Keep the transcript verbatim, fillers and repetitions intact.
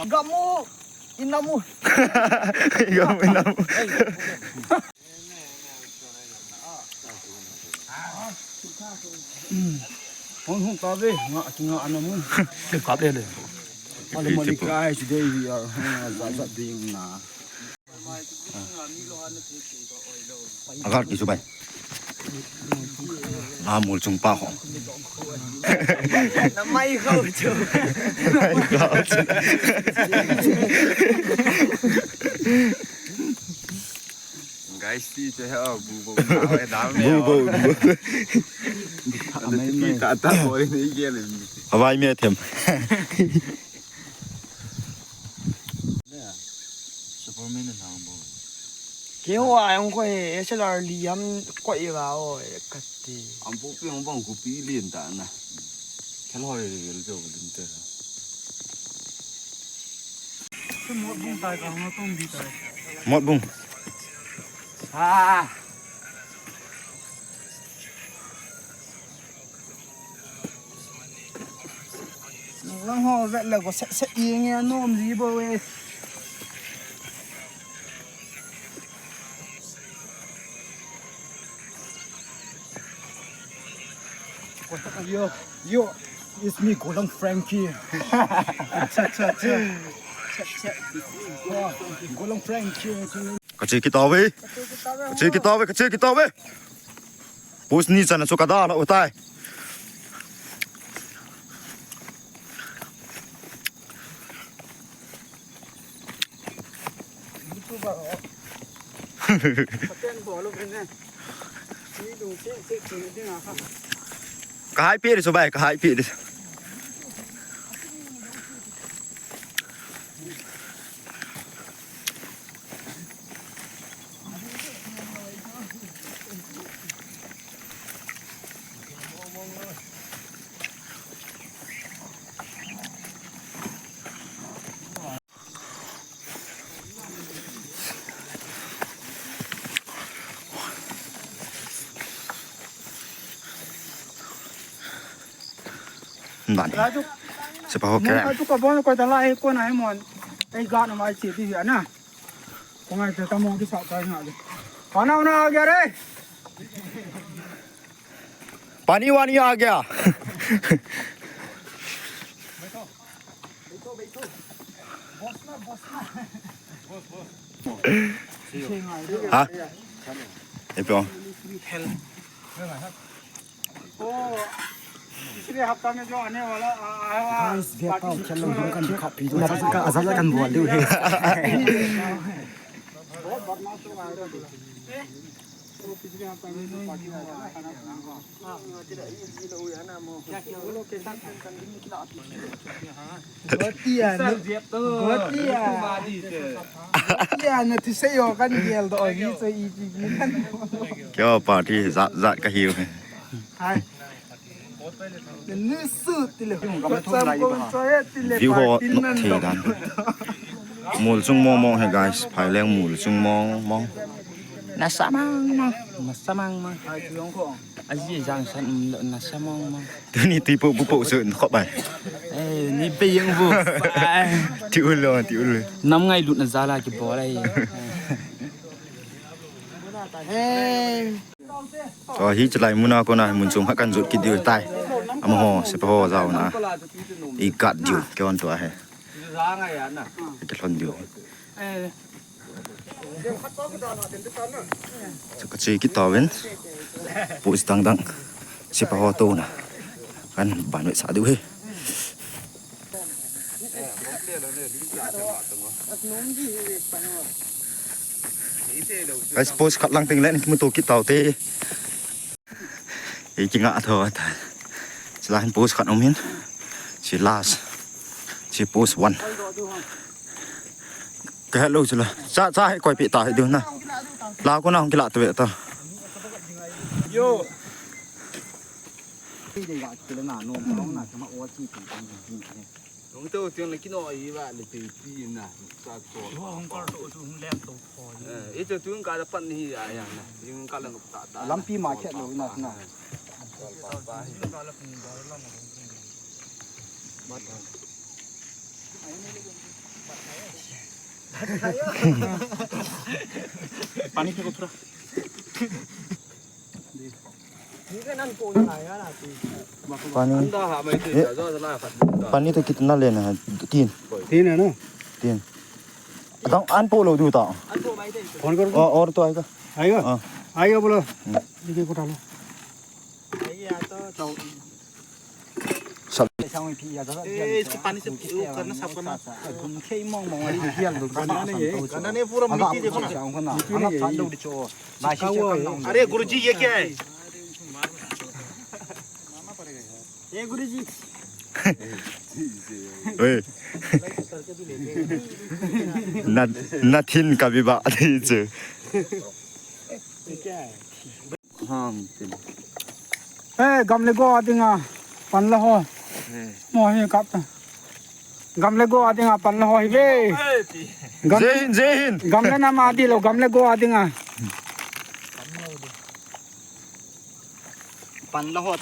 Gamu, inamu. Gamu, inamu. Hung hung ta ve, nga ki nga ana mun. Ke ka de le. Pale mali kai today we are, uh, za za ding na. Agar ki subai. Amul chung pa ho. Na mai ho chu. Guys, ti che ha bu bo. Bu bo. Ti ta ta bo ni ge le. Avai me them. Superman na bo. Ke ho a yong ko he, S L R liam ko i ga o, e kati. Am pu pi hong bang ku pi lin ta na. Ke lo he, lo jo lin te. Mot bung tai ka, mot bung bi tai. Mot bung. Ah. Lang ho vet le ko set set i nge nom ji bo we. Yo, yo, it's me, Golang Frankie. Acha, acha, acha. Acha, acha. Oh, Golang Frankie. Kache kit tave. Kache kit tave, kache kit tave. Pus ni chan chu ka da la utai. Ka hai pi de so bai, ka hai pi de. Nani. Sepa ho kere. Ka tu ka bon ko ta lai ko na mon. Ei ga na mai chi ti ana. Ko ngai te ta mo ki sa ta na. Ana una a gaya re. पानी वानी आ गया। हाँ? ये पे आओ। पिछले हफ्ता में जो आने वाला आया हुआ, guys, ये पाओ, चलो, हम कल दिखा पी दो। असल का बोल दो। बहुत बदमाश लोग आए थे। Keiho party jat jat kahiu. View ho not thei dan. Mol chung mong mong he guys, phaileng mol chung mong mong. Nasa mang mang, nasa mang mang. Aji jang san um lo nasa mang mang. Tuni ti po bu po su khop bai. Eh, ni pe yang bu. Ti u lo, ti u lo. Nam ngailut na jala kibol ai. Eh. Tua hi chulai muna kona mun chung ha kan jot kit diu tai. Amaho sepa ho jaona. I gat diu keihon tua he. Kilhon diu. Chu kache kit tauvin. Post dang dang. Sepa ho touna. Kan ban wet sa diu he. Guys, post khat lang teng le kimuto kit taute. Ei kinga tho ta. Chulai hin post khat um hin. Chi last. Chi post one. Ka hello chula. Cha cha he koi pi ta he diu na. La ko na hung kila tu ta. Yo. Hung to tiang le kino i va le te pi na. Sa to. Hung kar to, hung lem to. Eh, ito tu ka da pan hi a ya na. Yung ka lang ta ta. Lampi market lo na na. Ka la pung ba la ma. But, uh, पानी फेंको थोड़ा। पानी, पानी तो कितना लेना है? तीन। तीन है ना? तीन। अदंग अन पोलो दूता। फोन कर। और तो आएगा। आएगा। आएगा बोलो। देखिए कोटा लो। सब। ए, इसको पानी से वो करना, साफ करना। गंदा नहीं है, गंदा नहीं है, पूरा मिट्टी देखो ना। अरे गुरुजी, ये क्या है? ए गुरुजी। Oi. Na, nathin kabiba di chu. ये क्या है? He, gamle go adinga pan la ho. Mo hi kap ta. Gamle go adinga pan la ho hi ve. Gam, Jai Hind, Jai Hind. Gamle na ma di lo, gamle go adinga. Pan la ho